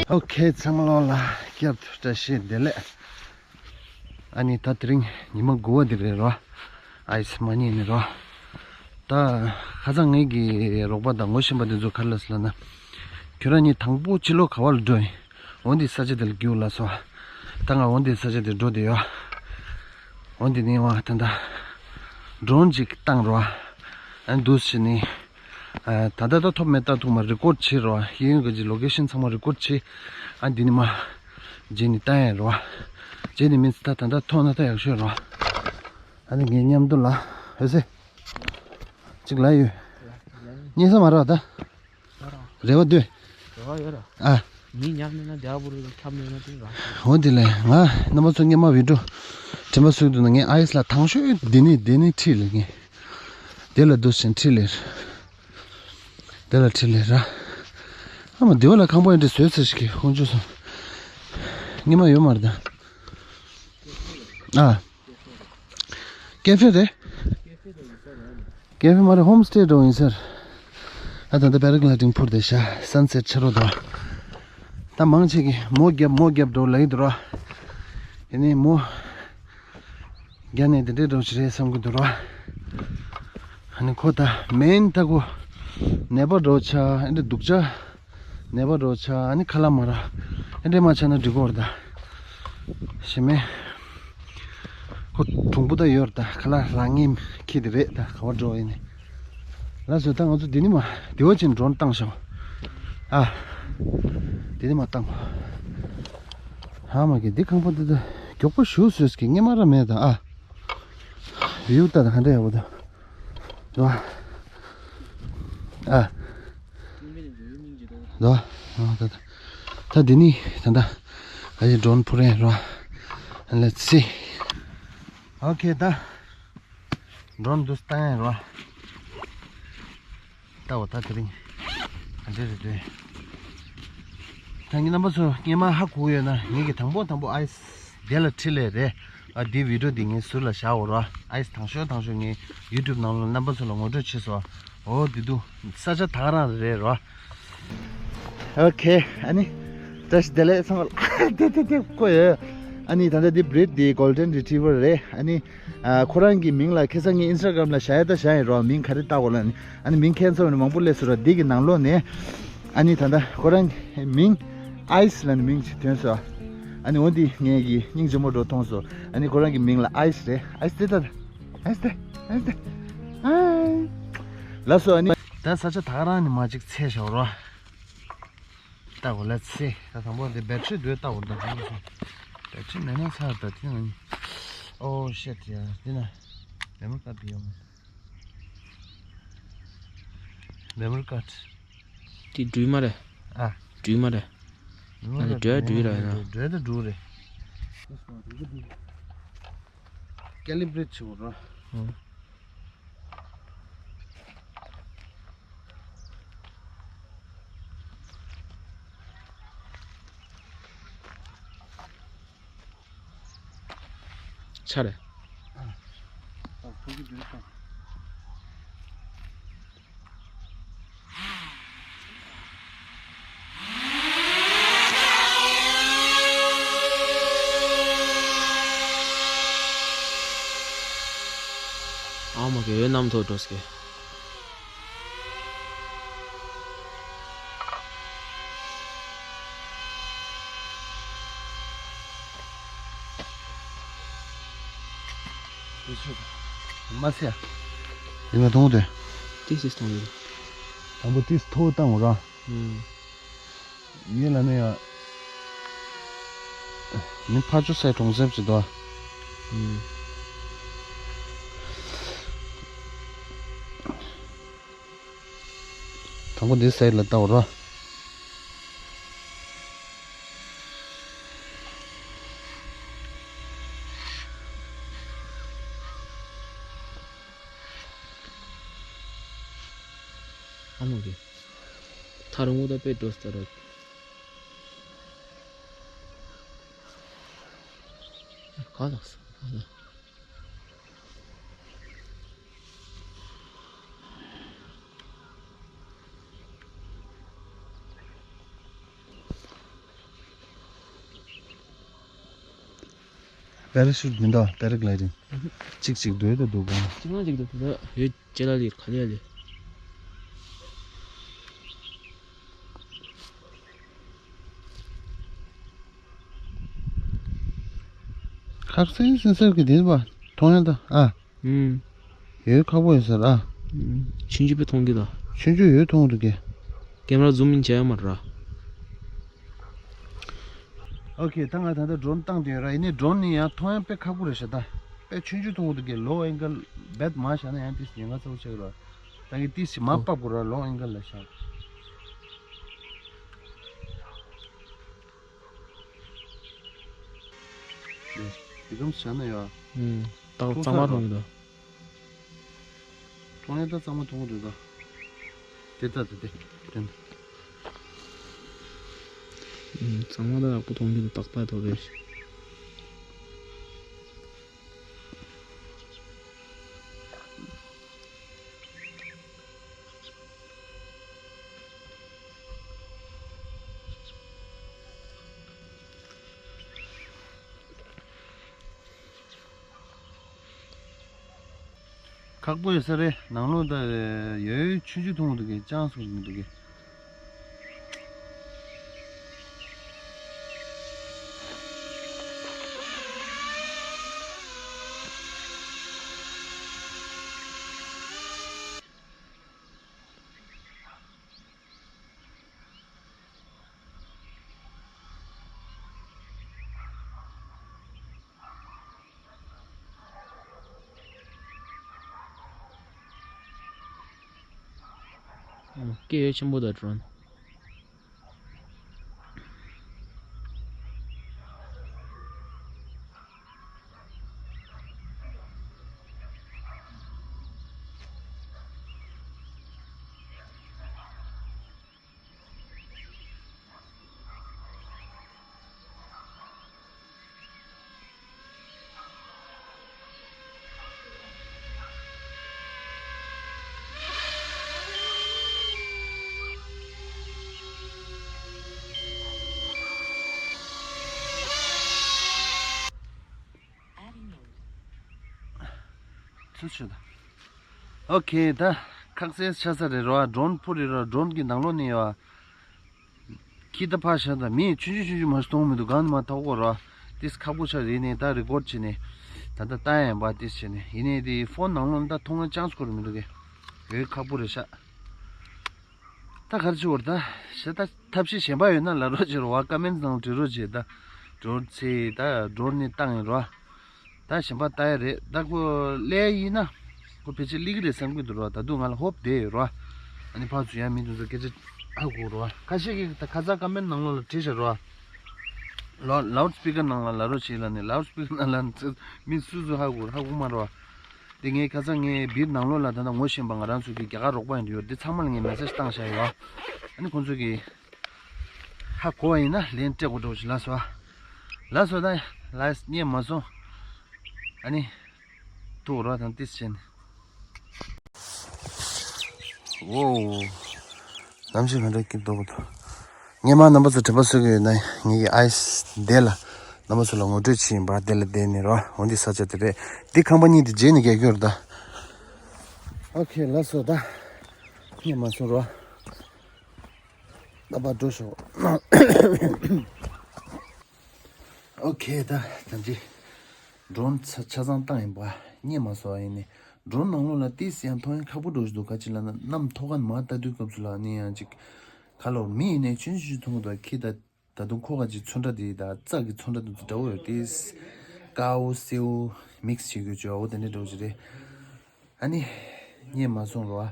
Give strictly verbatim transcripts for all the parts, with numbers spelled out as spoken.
ཨོ་ཁེ། ཚང་མ་ལོ་ལ་བསྐྱར་དུ་བཀྲ་ཤིས་བདེ་ལེགས། ཨ་ནི་ད་དེ་རིང་ཉི་མ་དགུ་པ་འདི་རེད་རོ། ཨའི་སི་མ་རྙེད་ནི་རོ། ད་ཁ་སང་ངེད་ཀྱི་རོགས་པ་དང་ངོ་ཤེས་པ་དེ་ཚོ་ག་རེ་ལབ་སོང་ལབ་ན། ཁྱོད་རང་གཉིས་དང་པོ་ཕྱི་ལོགས་ག་བ་ལ་འགྲོ་ཡིན། འོ་འདི་ས་ཆ་དེ་ལ་རྒྱུགས་ལབ་སོང་། ད་ང་འོ་འདི་ས་ཆ་དེ་འགྲོ་བསྡད་ཡོད། འོ་འདི་ནི་བ་ད་ད་ཌོ་རོན་ཅིག་བཏང་རོ། ཨ་ནི་འདུག་སེ་ནི། ཨ་ད་ལྟ་ད་ཐོབ་མེད་ལྟ་ཐུབ་མ། རི་ཀོཌ་བྱེད་རོ། གཡས་གཡོན་གྱི་ལོ་ཀེ་ཤན་ཚང་མ་རི་ཀོཌ་བྱེད། ཨ་འདི་ནི་མ། རྗེས་ནི་ལྟ་ཡ་རོ། རྗེས་ནི་མིན་ད་ད་ལྟ་ཐོག་ན་ད་ཡག་ཤོས་རོ། ཨ་ནི་ངའི་མཉམ་དུ་ལ་ཧེ་སེ། གཅིག་ལ་ཡོད། རྙེད་ས་མ་རེད་ད། རེ་བ་འདོད། རེ་བ་ཡོད་ར། ཨ། མི་ཉག་མེད་ན་རྒྱ་བོ་རེ་ཁྱམས་ཡོད་ན་དེ་ར། འོ་དེ་ལས་ང་རྣམ་པ་ཚོ་སྔས་མ་བི་ཌིའོ་དྲན་པ་གསོས་འདུག་ན། ངས་ཨའི་སི་ལ་དང་ཤོས་འདི་ནི་འདི་ནི་ཁྲིད་ལེ། ངས་དེ་ལ་འདུག་སེ་ཁྲིད་ལེ། དེ་ལ་ཁྲིད་ལེ་ར། ཨ་མ་འདི་བ་ལ་ཁང་པ་ཡིན་འདྲ་བཟོས་ཚར་ཞིག་གི་ཧོན་ཆུ་སོང་། སྔས་མ་ཡོད་མ་རེད་ད། ཨ། ཀེ་ཧྥེ་རེད། ཀེ་ཧྥེ་མ་རེད། ཧོམ་སྟེ་འགྲོ་ཡིན་ཟེར། ཨ་ད་ལྟ་པེ་ར་གི་ལའི་ཌིང་འཕུར་བསྡད་ཤག་སན་སེཊ་ཆེ་རོ་འདུག་ད་མང་ཆེ་གི་མོ་རྒྱབ་མོ་རྒྱབ་འགྲོ་ལབ་ཀྱི་འདུག་ར། ཡིན་ནའི་མོ་རྒྱབ་ནས་དེ་འདྲའི་འགྲོ་ཞིག་རེད་བསམ་གྱི་འདུག་ར། ཨ་ནི་ཁོ་ད་མེན་ད་ཁོ་ནད་པ་འགྲོ་ཆ་ཨ་འདྲ་སྡུག་ཅག་ནད་པ་རོ་ཆ་ཨ་ནི་ཁ་ལག་མ་རག་ཨེ་འདྲས་མ་ཆགས་ན་འགྲིག་གོ་རེད་ད། ཞེ་མེད། ཁོ་གྲུང་པོ་ད་ཡོད་རེད་ད། ཁ་ལག་རག་ངེས་ཁྱི་དེ་རེད་ད། ག་བར་འགྲོ་ཡིན་ནི། ལགས་སོ། ད་ང་ཚོ་འདི་ནི་མ་འདི་བ་ཅིན་ཌོ་རོན་བཏང་ཤག་ཨ། འདི་ནི་མ་བཏང་གོ་ཧ་མ་གི་འདི་ཁང་པ་འདི་ད་མགྱོགས་པོ་ཞུ་སོས་ཀྱི་ངེས་མ་ར་མེད་ད། ཨ། བིའུ་ད་ད་ག་འདྲ་ཡག་པོ་ད། རོ། ཨ། རོ། ཨ་ད་ད། ད་འདི་ནི་ད་ད། ཨ་ཡི་ཌོ་རོན་འཕུར་ཡིན་རོ། Let's see. ཨོ་ཁེ་ད། ཌོ་རོན་འདུག་སྟངས་ཡིན་རོ། ལྟ་བ་ད་དེ་རིང་། ཨ་འདྲ་རེད་འདུག་ད་ངེད་རྣམ་པ་ཚོ་སྔས་མ་ཧ་གོ་ཡོད་ན་ངེད་ཀྱི་དང་པོ་དང་པོ་ཨའི་སི་དེ་ལ་ཁྲིད་ལེ་རེད། ཨ་འདི་བི་ཌིའོ་འདི་ངའི་ཟུར་ལ་བཞག་འོ་རོ། ཨའི་སི་དང་ཤོས་དང་ཤོས་ངའི་ཡུ་ཊུབ་ནང་ལ་རྣམ་པ་ཚོ་ལ་ངོ་སྤྲོད་བྱས་སོ། འོ་འདི་འདུག་ས་ཆ་ད་ག་རང་རེད་རོ། ཨོ་ཁེ། ཨ་ནི་བཀྲ་ཤིས་བདེ་ལེགས་ཚང་མ་ལ། དེ་དེ་དེ་ཁོ་ཡོད། ཨ་ནི་ད་ལྟ་འདི་བྷི་རིད་འདི་གོལ་ཌེན་རི་ཊི་ཝར་རེད། ཨ་ནི་ཨ་ཁོ་རང་གི་མིང་ལ་ཁ་སང་ངས་ཨིན་སི་ཊ་གྷ་རམ་ལ་བཞག་ཡ་ད་བཞག་ཡིན་རོ། མིང་ག་རེ་བཏགས་དགོས་ལབ་ནི། ཨ་ནི་མིང་ཁྱེད་ཚོ་ནི་མང་པོ་སླེབས་སོང་ར། འདི་གི་ནང་ལོགས་ནས་ཨ་ནི་ད་ལྟ་ཁོ་རང་གི་མིང་ཨའི་སི་ལབ་ནི་མིང་ཅིག་ཐོན་སོང་། ཨ་ནི་འོ་འདི་ངས་ཀྱི་སྙིང་རྗེ་མོ་འགྲོ་མཐོང་སོང་། ཨ་ནི་ཁོ་རང་གི་མིང་ལ་ཨའི་སི་རེད། ཨའི་སི་དེ་ད་ཨའི་སི་དེ་ཨའི་སི་དེ་ཨའི། ལགས་སོ། ཨ་ནི་ད་ས་ཆ་ད་ག་རང་ནི་མ་ཅིག་འཚོལ་བཞག་རོ། ལྟ་གོ་ལ་ཚེ། ད་དང་པོ་དེ་བེ་ཊི་རི་འདུག་ལྟ་གོ་ད་དང་པོ་སོང་། བེ་ཊི་རི་མེད་ན་ཚར་ད་དེ་ན་ནི། ཨོ་ཤེ་ཊི་ཡ། འདི་ན་མེ་མོ་རི་ཀར་འདི་ཡོད་མ། མེ་མོ་རི་ཀར། དེ་འགྲུལ་མ་རེད། ཨ། འགྲུལ་མ་རེད། མེ་མོ་རི་ཀར་ཨ་དེ་འགྲུལ་འགྲུལ་ར་ཡིན་ན། འགྲུལ་དེ་འགྲུལ་རེད། ཀེ་ལི་བྷི་རེཊ་བྱེད་དགོས་རེད། ཨོ། ཆ་རེད། ཨ། ཨ་ཕུག་གི་འདུག་ད། ཨ་མ་གི་འོད་གནམ་ཐོག་འགྲོ་སྐད། མ་ཟེར། ཡིན་ན་གཏོང་དེ། ཏིས་ཏིས་གཏོང་དེ། དང་པོ་ཏིས་མཐོ་བཏང་ར། ཨུམ། ངས་ལ་ནི་ཡ། ནི་ཕ་ཆུ་སའི་གྲོང་གསེབ་ཅིག་དོ། ཨུམ། དང་པོ་འདི་སའི་ལ་ལྟ་བ་ར། ཨ་མ་གི། ཐ་རུང་བོ་ད་པེ་འགྲོ་སྟ་ར། ག་ལགས་སོ་ག་ལགས། པེ་ར་ཤུཊ་མི་འདུག་པེ་ར་གི་ལའི་ཌིང་། གཅིག་གཅིག་འདུག་ད་འདུག་གོ། གཅིག་ནང་གཅིག་འདུག་ད་ཡོད་ཅེ་ལ་ལི་ག་ལི་ཡ་ལི། ཁག་སེང་སེང་སེར་གི་དེ་བ་མཐོང་ཡ་ད་ཨ། ཨུམ། ཡོད་ཁག་པོ་ཡོད་ཟེར་ཨ། ཨུམ། ཆུང་ཆུང་པོ་མཐོང་གི་ད། ཆུང་ཆུང་ཡོད་མཐོང་འདུག་གི། ཀེམ་ར་ཛུམ་ཨིན་བྱས་ཡ་མ་ར། ཨོ་ཁེ། ད་ང་ད་ལྟ་ཌོ་རོན་བཏང་དེ་ཡོད་ར། ཡིན་ནའི་ཌོ་རོན་ནི་ཡང་མཐོང་ཡ་དཔེ་ཁག་པོ་རེད་ཤག་ད་དཔེ་ཆུང་ཆུང་མཐོང་འདུག་གི། ལོ་ཨེང་གལ་བེད་མ་བཞག་ན་ཡང་ཏིས་ཉེན་ཁ་ཚ་པོ་ཆགས་ར། ད་གི་ཏིས་ཞིག་མ་ཨོ། པབ་དགོས་ར། ལོ་ཨེང་གལ་ལ་བཞག་དེ་གམ་བྱ་ན་ཡ། ཨུམ། ཏག་གཙང་མ་མཐོང་གི་འདུག་མཐོང་ཡ་ད་གཙང་མ་མཐོང་གི་འདུག་ད། དེ་ལྟ་དེ་དེ་དེ་འདྲ། ཨུམ། གཙང་མ་ད་ཡག་པོ་མཐོང་གི་འདུག་ཏག་ཏག་ཐོག་རེད། ཁག་པོ་ཡོད་ས་རེད། ནང་ལོགས་ད་ཡོད་ཆུང་ཆུང་མཐོང་འདུག་གི། ཅང་སུ་མི་འདུག་གི། སྐད་ཡོད་ཆེན་པོ་དང་ཌོ་རོན། ཚུལ་ཆུ་ད། ཨོ་ཁེ། ད་ཁག་སེ་ཆ་ས་རེད་རོ། ཌོ་རོན་འཕུར་རེད་རོ། ཌོ་རོན་གྱི་ནང་ལོགས་ནས་ཡོད། ཁྱི་ད་ཕར་བཞག་ད། མི་ཆུང་ཆུང་ཆུང་ཆུང་མ་ཞིག་མཐོང་མི་འདུག་གང་ནས་མ་ཐོག་གོ་རོ། ཏིས་ཁག་པོ་ཆགས་རེད་ནས་ད་རི་ཀོཌ་བྱས་ནས་ད་ལྟ་ལྟ་ཡ་ཡིན་པ་ཏིས་བྱས་ནས། ཡིན་ནས་དེ་ཕོན་ནང་ལོགས་ནས་ད་མཐོང་བའི་ཅང་སུ་ཁོ་ར་མི་འདུག་གས། ཡོད་ཁག་པོ་རེད་ཤག་ད་ག་རེ་བྱེད་དགོས་རེད་ད། ཞེ་ད་ཐབས་ཤེས་གཞན་པ་ཡོད་ན་ལབ་རོགས་བྱེད་རོགས། ཀ་མེན་ནང་བྲིས་རོགས་བྱེད་ད། ཌོ་རོན་ཚེ་ད་ཌོ་རོན་ནས་བཏང་ཡིན་རོགས། ད་གཞན་པ་ལྟ་ཡ་རེད། ད་ཁོ་ལས་ཡིན་ན་ཁོ་ཕལ་ཆེར་སླེབས་ཀྱི་རེད་བསམ་གྱི་འདུག་རོགས། ད་དུང་ང་ལ་ཧོབ་བསྡད་ཡོད་རོགས། ཨ་ནི་ཕར་ཚུར་ཡང་མི་འདུག་ཚོ་སྐད་ཆ་ཧ་གོ་རོགས། ཁ་ཤས་ཀྱིས་ད་ཁ་སང་ཀ་མེན་ནང་ལོགས་ལ་བྲིས་ཤག་རོགས། ལའུ་ལའུ་ཌི་སི་པི་ཀར་ནང་ལ་ལབ་རོགས་བྱེད་ལབ་ནས། ལའུ་ཌི་སི་པི་ཀར་ནང་ལ་མི་སུ་སུ་ཧ་གོ་ཧ་གོ་མ་རོགས། དེ་ངས་ཁ་སང་ངའི་བིར་ནང་ལོགས་ལ་ད་ལྟ་ངོ་ཤེས་པ་ང་རང་ཚོ་གི་རྒྱ་གར་རོགས་པ་ཡིན་འདུག་ཡོད། དེ་ཚང་མ་ལ་ངས་མེ་སེ་ཇི་བཏང་བཞག་ཡོད། ཨ་ནི་ཁོང་ཚོ་གིས་ཧ་གོ་བ་ཡིན་ན་ལན་སྤྲད་དགོས་འགྲོ་ཞིག་ལབ་སོང་། ལབ་སོང་ད་ལབ་རྙེད་མ་སོང་། ཨ་ནི་ཐུག་རོགས་དང་ཏིས་ཆེན། ཝོ། གནམ་གཤིས་ག་འདྲ་སྐྱིད་མདོག་མདོག་ངས་མ་རྣམ་པ་ཚོ་དྲན་པ་གསོ་གི་ཡོད་ན་ངེད་ཀྱི་ཨའི་སི་དེ་ལ་རྣམ་པ་ཚོ་ལ་ངོ་སྤྲོད་བྱེད་ཡིན་པ། དེ་ལ་བསྡད་ནས་རོ། འོ་འདི་ས་ཆ་དེ་རེད། འདི་ཁང་པ་གཉིས་དེ་རྗེས་ནས་རྒྱག་རྒྱུ་རེད་ད། ཨོ་ཁེ་ལགས་སོ། ད་རྙེད་མ་སོང་རོ། ད་པ་འགྲོ་ཤོག་ཨོ་ཁེ། ད་ད་འདི་ཌོ་རོན་ཆ་ཆ་ཚང་བཏང་ཡིན་པ། རྙེད་མ་སོང་བ་ཡིན་ནི། ཌོ་རོན་ནང་ལོགས་ལ་ཏིས་ཡང་མཐོང་ཡ་ཁག་པོ་འགྲོ་བཞིན་འདུག་ག་ཅི་ལབ་ན་གནམ་ཐོག་ཁ་ནས་མར་ལྟ་དུས་སྐབས་སུ་ལ་ནི་ཡང་ཅིག་ཁ་ལོ་མི་ཡིན་ནའི་ཆུང་ཆུང་མཐོང་གི་འདུག་ཁྱི་ད་ད་དུང་ཁོ་ག་ཅིག་ཚོན་ཁྲ་དེ་ད་རྩྭ་གི་ཚོན་ཁྲ་དེ་ཚོ་འདྲ་བོ་ཡོད་དེ། དཀར་པོ་སེར་པོ་མིག་སི་བྱེད་དགོས་བྱོས་འོ་དེ་འདྲ་འདྲ་བོ་ཅིག་རེད། ཨ་ནི་རྙེད་མ་སོང་རོ།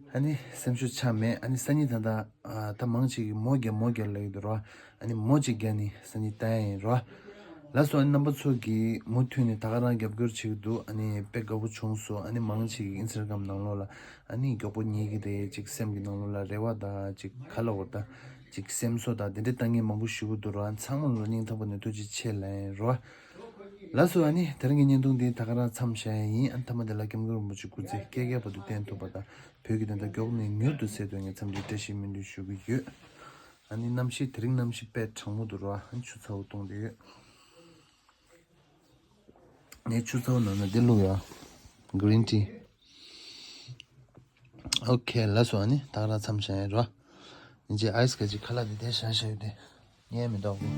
ཨ་ནི་སེམས་ཤུགས་ཆག་མེད། ཨ་ནི་སང་ཉིན་ད་ལྟ་ཨ་ད་མང་ཆེ་གི་མོ་རྒྱག་མོ་རྒྱག་ལབ་ཡོད་དོ་རོ། ཨ་ནི་མོ་ཅིག་རྒྱག་ནི་སང་ཉིན་ལྟ་ཡ་ཡིན་རོ། ལགས་སོ། ཨ་ནི་རྣམ་པ་ཚོ་གིས་མུ་མཐུད་ནས་ད་ག་རང་རྒྱབ་སྐྱོར་བྱེད་ཀྱི་འདུག་ཨ་ནི་དཔེ་དགའ་པོ་བྱུང་སོང་། ཨ་ནི་མང་ཆེ་གི་ཨིན་སི་ཊ་གྷ་རམ་ནང་ལོགས་ལ་ཨ་ནི་མགྱོགས་པོ་རྙེད་ཀྱི་རེད། ཅིག་སེམས་ཀྱི་ནང་ལོགས་ལ་རེ་བ་དང་ཅིག་ག་ལབ་དགོས་ད། ཅིག་སེམས་གསོ་དང་དེ་འདྲའི་ལྟ་མཁན་མང་པོ་ཞེ་པོ་འདུག་རོ། ཚང་མ་ལ་སྙིང་ཐག་པ་ནས་ཐུགས་རྗེ་ཆེ་ལབ་ཡིན་རོ། ལགས་སོ། ཨ་ནི་དེ་རིང་གི་བརྙན་ཐུང་འདི་ད་ག་རང་མཚམས་བཞག་ཡ་ཡིན། ཨ་ནི་མཐའ་མ་དེ་ལ་སྐྱབས་མགོན་རིན་པོ་ཆེ་སྐུ་ཚེ་བསྐལ་བརྒྱའི་བར་དུ་བརྟན་ཐུབ་པ་དང་བོད་ཀྱི་བདེན་མཐའ་མགྱོགས་ནས་མྱུར་དུ་གསལ་ཐུབ་ངས་འཚམས་འདྲི་བཀྲ་ཤིས་སྨོན་འདུན་ཞུ་གི་ཡོད། ཨ་ནི་གནམ་གཤིས་དེ་རིང་གནམ་གཤིས་དཔེ་གྲང་མོ་འདུག་རོ། ཨ་ནི་ཆུ་ཚ་པོ་བཏུང་བསྡད་ཡོད། ངས་ཆུ་ཚོད་ནང་ན་འདི་བླུགས་ཡོད། Green tea. ཨོ་ཁེ། ལགས་སོ། ཨ་ནི་ད་ག་རང་མཚམས་བཞག་ཡ་རོ། ཉིན་རྗེས་ཨའི་སི་ག་ཅིག་ཁ་ལག་འདི་དེ་བཞག་བཞག་ཡོད་དེ། ཉན་མི་འདུག་གོ།